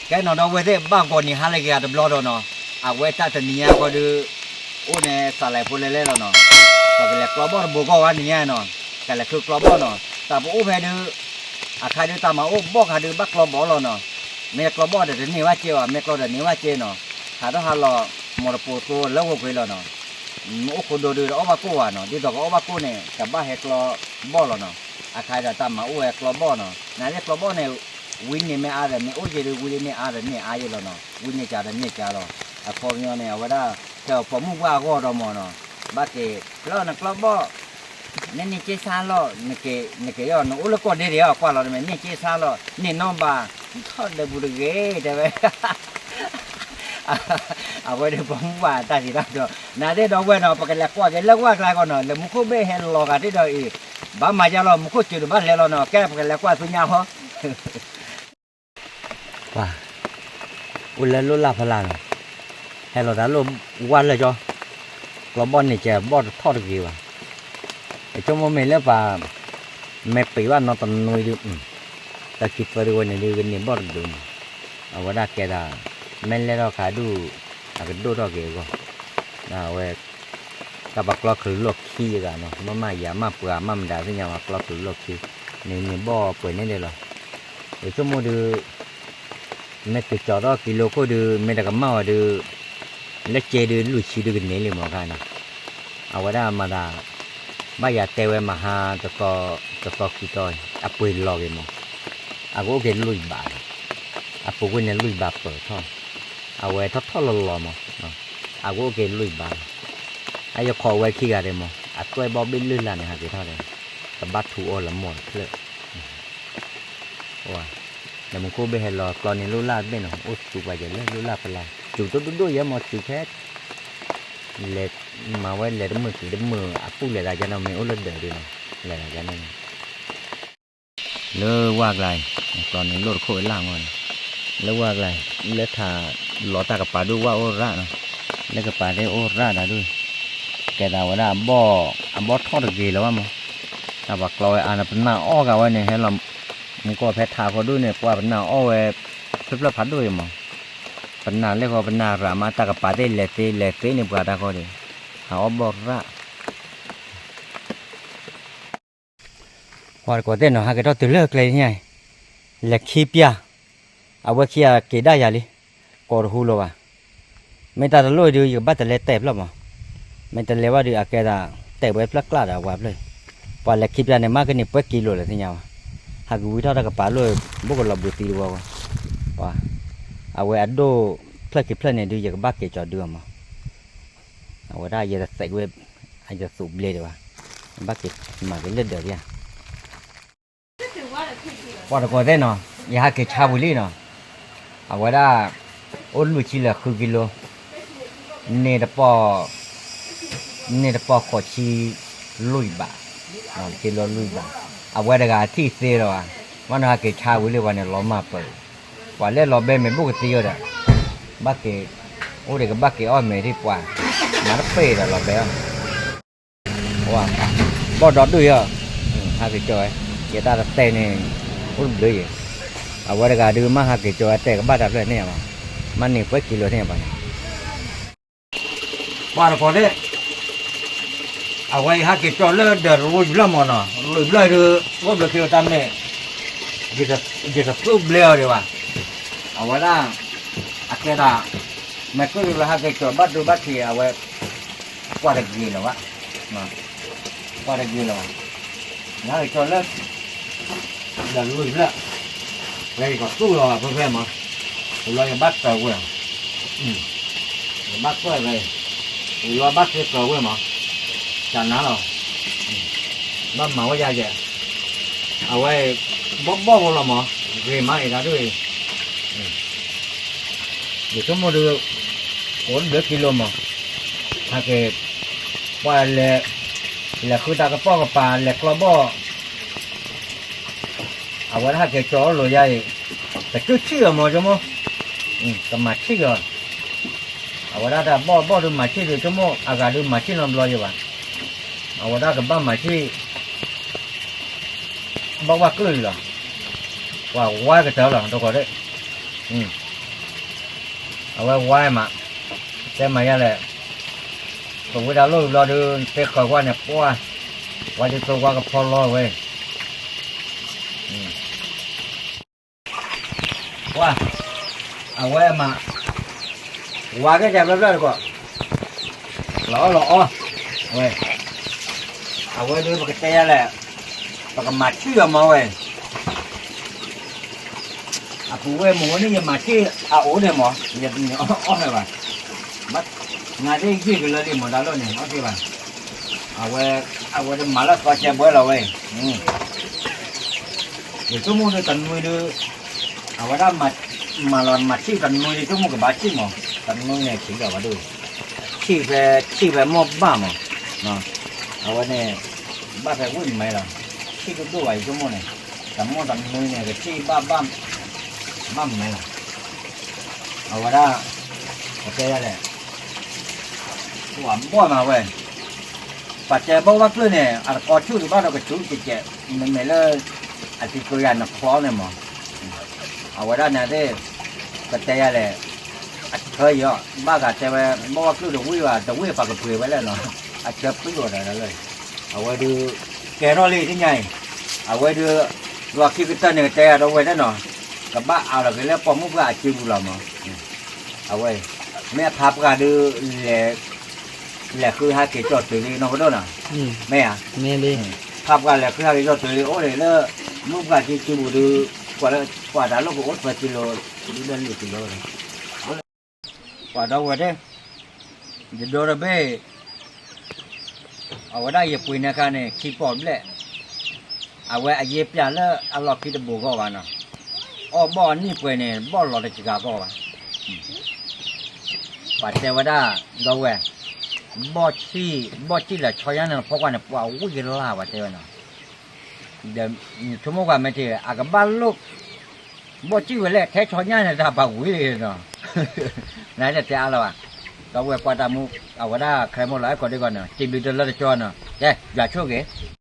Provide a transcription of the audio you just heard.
ကဲနီၤ ဒီပုၢ်ဝဲၢ်သ့ၣ် ဘၣ်ဂီၤနံၤဟါလၢအဂ့ၤတဘျီဒီးနီၤ, အဝဲတၢ်တနံၤညါဃီဒီး အိၣ်န့ၣ် သးလဲၤဖိလဲၤလဲလီၤနီၤ, ပကလဲၤကျီဘီၣ်တဘိဂီၢ်ဝဲနံၤညါနီၤ, ကလဲၤဃုကျီဘီၣ်နီၤ, တၢ်ပအိၣ်ဖဲဒုး အခါဒုးတၢ်မၤအိၣ်ဘီၣ်ခါဒုးဘၣ်ကျီဘီၣ်လီၤနီၤ, မ့ၢ်ကျီဘီၣ်ဒီးတန့ၢ်ဘၣ်က့ဘၣ်, မ့ၢ်ကျီဒီးန့ၢ်ဘၣ်က့နီၤ, ဟးထီၣ်ဟးလီၤ မိၢ်တပိာ်သိလၢဝဲကွ့လီၤနီၤ, မ့ၢ်အိၣ်ခိၣ်ဒိၣ်ဒုးတအီၣ်ဘၣ်ကိၣ်ဘၣ်နီၤ, ဒ်သိးကအီၣ်ဘၣ်ကိၣ်န့ၣ် ကဘၣ်ဟဲကျီဘီၣ်လီၤနီၤ, အခါဒီးတၢ်မၤအိၣ်ဝဲကျီဘီၣ်နီၤ, နသ့ၣ်ကျီဘီၣ်န့ၣ် ဝံန့ၢ်မ့ၢ်အါဒီး မ့ၢ်အိၣ်က့ဒုးဝံန့ၢ်အါဒီးန့ၢ်အါယဲလီၤနီၤ, ဝံန့ၢ်ကၢဒီးန့ၢ်ကၢလီၤ, အခီပညီန့ၣ် အဝဲဒၣ် ကပိာ်မုၣ်ပှၢ်အဂီၢ်ဒီးမ့ၢ်နီၤ, ဘၣ်က့ၤ လၢနကျီဘီၣ် နန့ၢ်က့ဆါလီၤ, နက့ၤယီၤ နအိၣ်လၢကီၢ်ဒဲဒဲးအီၤ ကွၢ်လီၤတမ့ၢ် န့ၢ်က့ဆါလီၤ, န့ၢ်နီၣ်ဘၣ်, ထီၣ်ဒၢးပူၤတဂ့ၤ တဲဝဲ, အဝဲဒၣ်ပိာ်မုၣ်ပှၢ်တၢ်စံးတၢ်ကတိၤ, နသ့ၣ်ဒီပုၢ်ဝဲၢ်နီၤ ပကလဲၤကွၢ်က့ၤလၢဝၢ်ကျါကီးနီၤ, လၢမူခိၣ်ဘ့ၣ်ဟဲလီၤဂာ်တ့ၢ်ဒီးအံၤ, ဘၣ်မၤယါလီၤ မူခိၣ်စၢၤဒိၣ်ဘၣ်လဲၤလီၤနီၤ, ကဲပကလဲၤကွၢ်ဆူညါဃီ ပှၤ အိၣ်လၢလိၣ်လၢ်ဖီလာ်နီၤ, ဟဲလီၤတၢ်လိၣ်ဝၢ်လၢာ်ကၠီ, ကျီဘီၣ်န့ၣ်ကဲဘီၣ်တထီၣ်တဂ့ၤဘၣ်, ယဆိကမိၣ်မ့ၢ်လၢပှၤ မ့ၢ်ပံးဘၣ်နီတနွံဒုး, တၢ်ခံသၢဒုးဝဲန့ၣ်ဒုး ကန့ၢ်ဘီၣ်တဒုမး, အဝဲဒၣ်ကဲဒၣ် မ့ၢ်လဲၣ်ထီၣ်ခါဒုး အကဒိၣ်ထီၣ်က့ၤအဂီၢ်, အဝဲ တၢ်ပှၤကျီချုးလိာ်ခံယဂၤနီၤ, မ့ၢ်မးယၤမးပှၤမးမတၤသ့ၣ်ညါ ပှၤကျီချုးလိာ်ခံ, န့ၣ်န့ၣ်ဘီၣ်ပှဲၤန့ၣ်ဒဲးလီၤ, ယဆိကမိၣ်ဒုး မ့ၢ်က့ၤကၠီၤထီၣ်ကံလိခိၣ်ဒုး မ့ၢ်တကမၣ်ဝဲဒုး လၢကဲဒုးလွံၢ်ဆံဒုးကန့ၢ်လံမးခါန့ၣ်, အဝဲဒၣ်မၤသး ဘၣ်ယၤတဲဝဲမဟါ တသီခံသီ အပှ့ၤလီၤက့ၤမး, အကအိၣ်က့ၤလွံၢ်ဘးလီၤ, အပူၤကွံာ်န့ၣ်လွံၢ်ဘးပၢၢ်ထီၣ်, အဝဲထီၣ်ထီၣ်လီၤလီၤမး, အကအိၣ်က့ၤလွံၢ်ဘးလီၤ, အယခီဝဲခံဂၤဒဲးမး အသွဲၣ်ဘီၣ်ဘ့ၣ်လၢ်လၢ်န့ၣ် ဟးက့ၤထီၣ်ဒီး ကဘၣ်ထူအီၤလၢမိၢ်တဖျၢၣ် လၢမူခိၣ်ဘ့ၣ်ဟဲလီၤကျီန့ၣ်လိၣ်လၢ်တဘ့ၣ်နီၤ, အိၣ်စူးပှၤယဲလၢလိၣ်လၢ်ဖီလာ်, စူးဒိၣ်ဒိၣ်ဒိၣ်ယဲမး စူးဖဲ လဲၤမၤဝဲလဲၤတမုာ်ကံၤတမုာ် အပူၤလဲၤသးကန့ၣ် မ့ၢ်အိၣ်လၢဒၢးဒုးနီၤ, လဲၤသးကန့ၣ် လၢဝၢ်ကျါအံၤ ကျီန့ၣ်လိၣ်တခိၣ်ဝဲလၢ်မးန့ၣ်, လၢဝၢ်ကျါအံၤ လၢထးလီၤတၢ်ကပၤဒုးဝၢ်အိၣ်ရၣ်နီၤ, လၢကပၤသ့ၣ်အိၣ်ရၣ်တၢ်ဒုး, ကဲသးဝဲဒၣ် အဘီၣ်ထီၣ်တဂ့ၤလၢၤဘၣ်မး, တၢ်ပှၤကျီဝဲအါန့ၣ် ပနၢ်အီၣ်ဂၤဝဲန့ၣ် ဟဲလီၤ မူကီၢ်ဖဲထးဖိဒုးန့ၣ် ပှၤပနၢ်အီၣ်ဝဲ ဖျၢၣ်ဖျၢၣ်ဖးဒိၣ်အံၤမး, ပနၢ်လၢဃီပနၢ်ရၤမး တၢ်ကပၤသ့ၣ်လဲၤသ့လဲၤသ့န့ၣ် ပှၤတၢ်ဃီဒီး ဟးအီၣ်ဘီၣ်ရၣ် ပှၤတကိးသ့ၣ်နီၤ ဟးက့ၤထီၣ်တုၤလၢကျဲညါအံၤ, လဲၤခံပျၢ်, အဝဲခံဂၤက့ၤဒၣ်ယၤလံ, ကိးတဟူလီၤဘၣ်. မ့ၢ်တၢ်တလိၣ်အံၤဒုး ယကဘၣ်တလဲတဲာ်ဖျၢၣ်မး, မ့ၢ်တလဲဘၣ်ဒုး အကဲဒၣ် တဲာ်ဝဲဖျၢၣ်ကျၣ်ဒီးအဝဲဖျၢၣ်, ပှၤလဲၤခံပျၢ်န့ၣ် မ့ၢ်ကန့ၢ်ပှဲၤကံလိာ်လၢသ့ၣ်ညါဘၣ်, ဟးကဝံထီၣ်တၢ်ကပၤလိၣ် ဘိၣ်ကလီၤဘှံးသံတဝီ, ပှၤ, အဝဲအဒိၣ်ဖျၢၣ်ခံဖျၢၣ်န့ၣ်ဒုး ယကဘၣ်က့ၤကၠီၤဒုးအီၤမး အဝဲဒၣ်ယတသဲးဝဲ အယသူးဘျ့ဒံးဘၣ်, ဘၣ်က့ၤမၤက့ၤလၢဒၢးဒံးဧါ. ပှၤတကိးသ့ၣ်နီၤ, ယဟးက့ၤဆါဝံၤလံနီၤ, အဝဲဒၣ် အိၣ်လွံၢ်ဆံလၢဃုကံလိ, န့ၢ်တပီၢ် န့ၢ်တပီၢ်ဃိးဆံလွံၢ်ဘး, ကံလိလွံၢ်ဘး, အဝဲတဂၤအထံၣ်သ့လီၤဘၣ်, ဘၣ်နီၤဟးက့ၤဆါဝံၤလံ ပှၤန့ၣ်လီၤမၢ်ပၢၢ်, ပှၤလဲၤလီၤဘဲမ့ၢ်ဘိၣ်ကသံအီၤဒီး, ဘၣ်က့ၤ, အိၣ်ဒီးကဘၣ်က့ၤအီၣ်မ့ၤဒံးပှၤ, မၤတပ့ၢ်ဒီးလီၤဘဲအီၤ ဘီၣ်ဒီဒူၣ်ယီၤ, ဟးက့ၤကၠီၤဝဲ, ယတၢ်တတဲာ်န့ၣ်, အိၣ်တဘျုးယဲၢ်, အဝဲတဂၤဒုးမ့ၢ်ဟးက့ၤကၠီၤဝဲတဲာ်ကဘၣ်တၢ်ဖျၢၣ်န့ၣ်ဘၣ်, မ့ၢ်န့ၢ်ပှဲၤကံလိာ်န့ၣ်ဘၣ်န့ၣ်, ပှၤတကိးသ့ၣ် အဝဲအံၤဟးက့ၤကၠီၤလၢဒၢးတရူယူၤလၢမၢ်နီၤ, ရူယူၤလၢဒုး အိၣ်ဘျုးက့ၤတၢ်မ့ၢ်, ယတသူၣ်ဘျ့အီၤဒံးဘၣ်, အဝဲဒၣ်, အကဲဒၣ်, မ့ၢ်ကုၢ်လၢဟးက့ၤကၠီၤဘၣ်ဒိဘၣ်ထံးအဝဲ, ကွၢ်တဂ့ၤလၢၤဘၣ်, ကွၢ်တဂ့ၤလၢၤဘၣ်, ယဟးက့ၤကၠီၤလၢ ဒီးလွံၢ်ဖျၢၣ်, လၢယကသူၣ်လီၤဖဲဖဲမး, ပူၤလီၤယဘၣ်တၢ်ဝဲ, ယဘၣ်ကွၢ်ဝဲ, ပူၤလီၤဘၣ်ဃ့တၢ်ဝဲမး, တၢ်နါလီၤ, ဘၣ်မၤဝဲယၤယဲၢ်, အဝဲ, ဘီၣ်ဘီၣ်ဖိလီၤမး, ဂ့ၤမးအံၤတၢ်ဒိၣ်အံၤ, ယဆိကမိၣ်ဒုး, အိၣ်ဘျုးကံလိာ်မး, ဟဲက့ၤ, ပှၤလဲၤ, လဲၤဃုတၢ်ကပီၢ်ကပၤ လဲၤကျီဘီၣ် အဝဲဒၣ်ဟဲက့ၤကၠီၤအီၤလိာ်ယါအံၤ, ကစၢၢ်ဆံၣ်အီၤမးဆိကမိၣ်, ကမၤဆံၣ်အီၤ, အဝဲဒၣ်တၢ်ဘီၣ်ဘီၣ်ဒုးမၤဆံၣ်ဒုးဆိကမိၣ် အဂၤဒုးမၤဆံၣ်နီတဘျီယဲၢ်ဘၣ်, အဝဲဒၣ်ကဘၣ်မၤဆံၣ် ဘၣ်ဝဲကျၢၢ်လီၤ, ပှၤဝါကတၢၢ်လီၤ တကိးသ့ၣ်, အဝဲဝါမး, တဲမၤယါလဲၣ်, ပဝဲဒၣ်လိၣ်ဘျီဒုး တဲဃၢၤကွၢ်န့ၣ် ပှၢ်, ဝါဒုးသိဝါကဖီလီၤဝဲ, ပှၢ်, အဝဲမး, ဝါကဲတဲဘျီဘျီတကီး, လီၤအီၣ်လီၤအီ, ဝဲ, အဝဲဒုးပကတဲယါလဲၣ်, ပကမၤထံၣ်အီၤမးဝဲ အပူၤဝဲမ့ၢ်ဝဲန့ၣ် ယမၤစ့ၢ်အအိၣ်န့ၣ်မး, ယအီၣ်ဖဲဘၣ်, နသ့ၣ်ယ့ၢ်ကလၢလံမးတၢ်လီၢ်န့ၣ် အီၣ်က့ၤဘၣ်, အဝဲ, အဝဲတမၤလၢသီကဲဘှဲလီၤဝဲ, ယဆိကမိၣ်ဒုးတနွံဒုး, အဝဲဒၣ်မၤလီၤမၤထံၣ်တနွံဒုး ဆိကမိၣ်ကဘၣ်ထံၣ်မး, တနွံန့ၣ်ထံၣ်လီၤဝဲဒုး, ထံၣ်ဖဲ, ထံၣ်ဖဲမိၢ်ဘၣ်မး, အဝဲန့ၣ်, ဘၣ်ဖဲဝ့ၢ်မဲလီၤ, ထံၣ်တဒိၣ်ဘၣ်ယဆိကမိၣ်န့ၣ်, တမိၢ်တနွံန့ၣ် ကထံၣ်ဘၣ်ဘၣ်, ဘၣ်မဲလီၤ, အဝဲဒၣ်, ပတဲဒ်လဲၣ်, ပှၤဘီၣ်မးဝဲ, ပှၤတဲဘီၣ်ဝဲကျၢၢ်န့ၣ် အတကီဆူၣ်ဒံးဘၣ်ဒီးကဆူၣ်ကဲးကဲး, မ့မ့ၢ်လၢ, အတံၤကယၤနချီန့ၣ်မး, အဝဲဒၣ်န့ၣ်သ့ၣ်, ပတဲယါလဲၣ်, အဆၢယံၤအီၤ ဘၣ်ဂၤတဲဝဲ, ဘီၣ်ဝဲကျၢၢ်တဝ့ၢ်ဘၣ် တဝ့ၢ်ပှၤကပှ့ၤဝဲလဲၣ်နီၤ, အဆၢပှ့ၤအီၤဒီးလၢ, အဝဲဒုး, ကဲထီၣ်လံသ့ၣ်ညါအံၤ, အဝဲဒုး, လီၢ်ခံကတၢၢ်န့ၣ် ကတဲယၤဒီးဝဲဒၣ်နီၤ, ကဘၣ်အးလီၤက့ၤလၢပိာ်မုၣ်ပှၢ်အစုပူၤလီၤမး အဝဲ, မ့ၢ်အဖးပှၢ်ဒုး, လဲၤဃုဟးက့ၤကၠီၣ်တုၤလံနီၢ်ကဒိၣ်နီၤ, မ့ၢ်ဧါ, ဖးပှၢ်လဲၤဃုဟးက့ၤကၠီၣ်တုၤလံ အိၣ်ဒံးလၢ, မုၣ်ပှၢ်က့ၤစုပူၤဒုး, ကွၢ်လၢ, ကွၢ်တၢ်လီၢ်ကအိၣ်သၢကံလိၤ, ဒုးဒီးလံာ်ကံလိၤ, ပှၤဒီဝဲၢ်သ့ၣ်, ယဒိတဘ့ၣ် အဝဲဒၣ်ယပှ့ၤန့ၣ်အခါန့ၣ် ခံပီၣ်ဘျဲၣ်, အဝဲအယ့ပျၢ်လၢအလီၢ်ခံတဘိးဂီၢ်ဘၣ်နီၤ, အီၣ်ဘီၣ်အနံၣ်ပှဲၤန့ၣ် ဘီၣ်လီၤတစှၤဂီၢ်ဘၣ်, ပှၤတဲဝဲဒၣ်, ဒီဝဲၢ်, ဘီၣ်ဆံၣ်, ဘီၣ်ဆံၣ်လဲၤဆီညါန့ၣ် ဖီကွၢ်န့ၣ် ပှၤဝံၣ်ကလၢ်ပှၤတဲဝဲနီၤ, ဒီးဆိကမိၣ်ကွၢ်မ့ၢ်ထံၣ် အကဘၣ်လိၣ် ဘီၣ်စံၣ်ဝဲလဲၣ် ထဲဆီညါန့ၣ် တၢ်ဘၣ်ဝံၤလံနီၤ, နတဲအါလီၤဘၣ်, ဒီပုၢ်ဝဲၢ်ကွၢ်တၢ်မူ, အဝဲဒၣ်ခရၢမိၢ်လီၤအဲၣ်ကိးဒံကီးန့ၣ် စံးဘျုးတလၢတကၠီနီၤ, ကဲ ယွၤဆိၣ်ဂ့ၤ